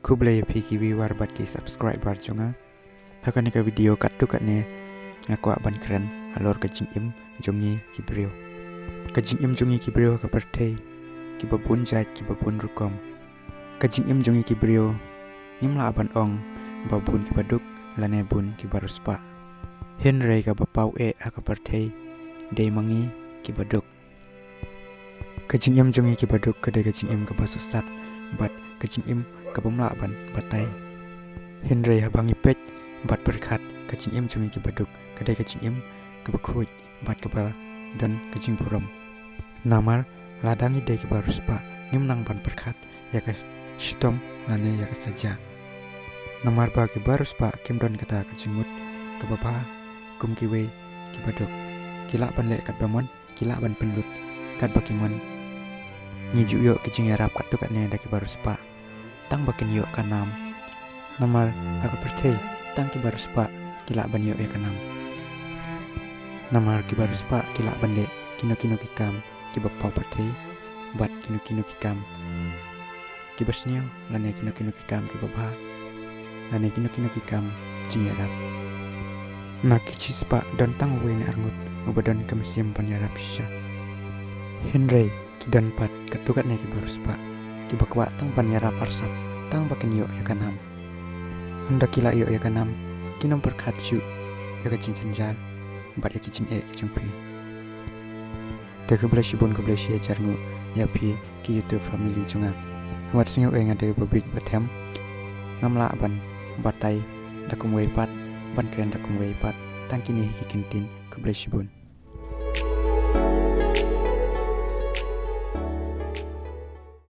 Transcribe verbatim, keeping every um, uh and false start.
Khublei ïa phi ki viewer bad ki subscriber jong nga. Ha kane ka video katto katne nga kwah ban kren halor ka jingim jong ngi ki briew. Ka jingim jong ngi ki briew ha ka pyrthei kiba bun jait kiba bun rukom. Ka jingim jong ngi ki briew ngim lah ban ong ba bun kiba duk lane bun kiba riewspah. Hynrei kaba paw eh ha ka pyrthei dei ma ngi kiba duk. Ka jingim jong ngi kiba duk ka dei ka jingim kaba sosat bad ka jingim kaba ym lah ban batai. Hynrei haba ngi peit bad pyrkhat, ka jingim jong ngi kiba duk ka dei ka jingim kaba khuid bad kaba don ka jingburom. Namar lada ngi dei kiba riewspah ngim nang ban pyrkhat ïa ka shitom lane ïa ka saja. Namar ba kiba riewspah kim don kata ka jingmut kaba bha kum kiwei kiba duk. Ki lah ban leh katba mon, ki lah ban pynlut katba ki mon. Ngi ju ïoh ki jingïarap katto katne da kiba riewspah tang ba kin ïoh ka nam. Namar ha ka pyrthei tang kiba riewspah ki lah ban ïoh ïa ka nam. Namar kiba riewspah ki lah ban leh kino kino ki kam kiba paw pyrthei bad kino kino ki kam kiba sniew lane kino kino ki kam kiba bha lane kino kino ki kam jingïarap. Na ki shispah don tang uwei ne arngut uba don ka mynsiem ban ïarap shisha. Hynrei ki don pat katto katne kiba riewspah kiba kwah tang ban ïarap arsap tang ba kin ïoh ïa ka nam. Ynda ki la ïoh ïa ka nam kin ym pyrkhat shuh ïa ka jingjynjar bad ïa ki jingeh ki jong phi. Te khublei shibun, khublei shi hajar nguh ïa phi ki YouTube family jong nga. Wat sngew ei nga dei ba bieit ba them, ngam lah ban batai da kumwei pat, ban kren da kumwei pat. Tang kine hi ki kyntien, khublei shibun.